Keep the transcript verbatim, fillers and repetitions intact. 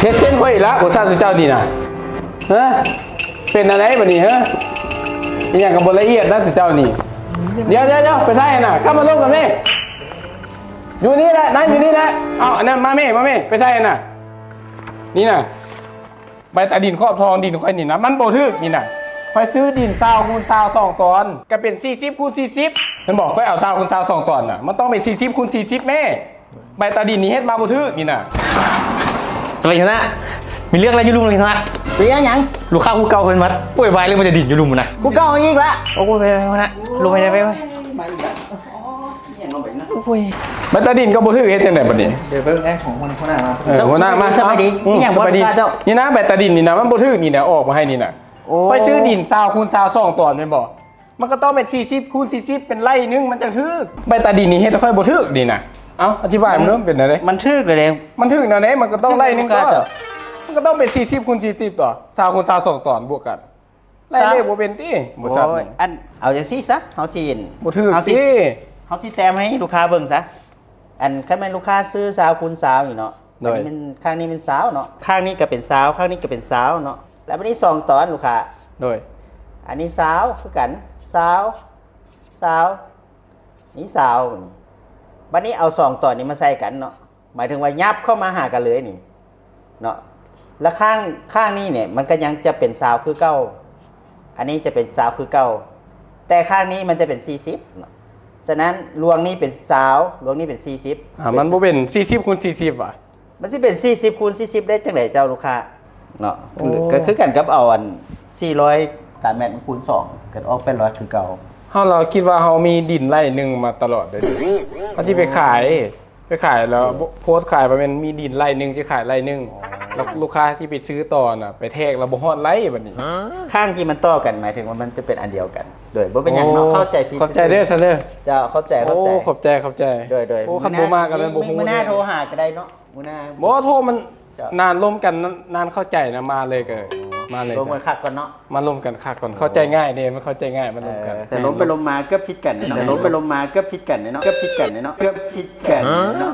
เฮ็ดเส้นข่อยอีกละ บ่ซ่าสุเจ้านี่นะ ฮะ เป็นอะไรบัดนี้ ฮะ อีหยังก็บ่ละเอียดนะสุเจ้านี่ เดี๋ยวเดี๋ยวเดี๋ยว ไปใส่น่ะ กลับมาลงกันแม่ อยู่นี่แหละ นั่งอยู่นี่แหละ เอาอันนั้นมาแม่ มาแม่ ไปใส่น่ะ นี่น่ะ ใบตาดินขอบทองดินข่อยนี่นะ มันบ่ถูกนี่น่ะ ข่อยซื้อดินซาวคูณซาวสองตอน ก็เป็นสี่สิบคูณสี่สิบ เห็นบ่ ข่อยเอาซาวคูณซาวสองตอนน่ะ มันต้องเป็นสี่สิบคูณสี่สิบแม่ ใบตาดินนี่เฮ็ดมาบ่ถูกนี่น่ะ อะไรกันนะ มีเรื่องอะไรอยู่ลุมเลยนะ เรื่องหยัง ลูกค้าผู้เก่าเพิ่นมาโวยวายเรื่องใบตาดินอยู่ลุมนะ ผู้เก่าอีกละ โอ้ย ไปไปไปนะ ลงไปได้ไปไป มาอีกแล้ว อ๋อ เอียงลงไปอีกนะ โอ้ย ใบตาดินก็บ่ถูก เฮ็ดจังได๋บัดนี้ เดี๋ยวเบิ่งแอ้ของคนหัวหน้ามา เออ หัวหน้ามา สบายดี อืม มีหยังบ่ สบายดี ลูกค้าเจ้า นี่นะ ใบตาดินนี่นะ มันบ่ถูกนี่นะ ออกมาให้นี่นะ โอ้ ข่อยซื้อดินซาวคูณซาวสองตอนแม่นบ่ มันก็ต้องเป็นสี่สิบคูณสี่สิบ เป็นไร่หนึ่งมันจั่งถูก ใบตาดินนี่เฮ็ดให้ข่อยบ่ถูกนี่นะ เอ้า อธิบายมันเบิ่งเป็นแนวใด มันถูกเลยเด้ มันถูกแนวใด มันก็ต้องไร่หนึ่งก็ มันก็ต้องเป็นสี่สิบคูณสี่สิบ ต่อ ซาวคูณซาวสองตอนบวกกัน ไล่เลขบ่เป็นติ บริษัท โอ้ย นี่ อัน เอาจั่งซี่ซะ เฮาสิ บ่ถูก เฮาสิ ติ เฮาสิแต้มให้ลูกค้าเบิ่งซะ อันคันแม่นลูกค้าซื้อซาวคูณซาวนี่เนาะ โดย อันนี้มัน ข้างนี้เป็นซาวเนาะ ข้างนี้ก็เป็นซาว ข้างนี้ก็เป็นซาวเนาะ แล้วบัดนี้สองตอนลูกค้า โดย อันนี้ซาวคือกัน ซาว ซาว นี่ซาว นี่ บัดนี้เอาสองตอนนี้มาใส่กันเนาะ หมายถึงว่ายับเข้ามาหากันเลยนี่ เนาะ แล้วข้าง ข้างนี้เนี่ย มันก็ยังจะเป็นซาวคือเก่า อันนี้จะเป็นซาวคือเก่า แต่ข้างนี้มันจะเป็นสี่สิบเนาะ ฉะนั้นรวงนี้เป็นซาว รวงนี้เป็นสี่สิบ อ่า มันบ่เป็นสี่สิบคูณสี่สิบ ว่ะ มันสิเป็นสี่สิบคูณสี่สิบ ได้จังได๋เจ้าลูกค้า เนาะ โอ้ ก็คือกันกับเอาอัน สี่ร้อย ตารางเมตรคูณสอง ก็ออกแปดร้อยคือเก่า เฮา เราคิดว่าเฮามีดินไร่หนึ่งมาตลอดเลย เฮาสิไปขาย ไปขายแล้ว โพสต์ขายว่าแม่นมีดินไร่หนึ่ง สิขายไร่หนึ่ง อ๋อ แล้วลูกค้าที่ไปซื้อต่อน่ะ ไปแทกแล้วบ่ฮอดไร่บัดนี้ ข้างที่มันต่อกันหมายถึงว่ามันจะเป็นอันเดียวกัน โดยบ่เป็นหยังเนาะ โอ้ เข้าใจผิด ขอบใจเด้อ ซื่อๆ ซะเด้อ เจ้า ขอบใจ ขอบใจ โอ้ ขอบใจ ขอบใจ โดย โดย โอ้ คันบ่มาก็เลยบ่ฮู้ มื้อหน้า เด้ โทรหาก็ได้เนาะ มื้อหน้า บ่โทรมัน เจ้า นานลมกัน นานเข้าใจนะ มาเลยก็ มาเลย ลมกันคักก่อนเนาะ มาลมกันคักก่อน เข้าใจง่ายเด้ มันเข้าใจง่าย มาลมกัน เออ แต่ลมไปลมมาเกือบผิดกันเนาะ แต่ลมไปลมมาเกือบผิดกันเนาะ เกือบผิดกันเนาะ เกือบผิดกันเนาะ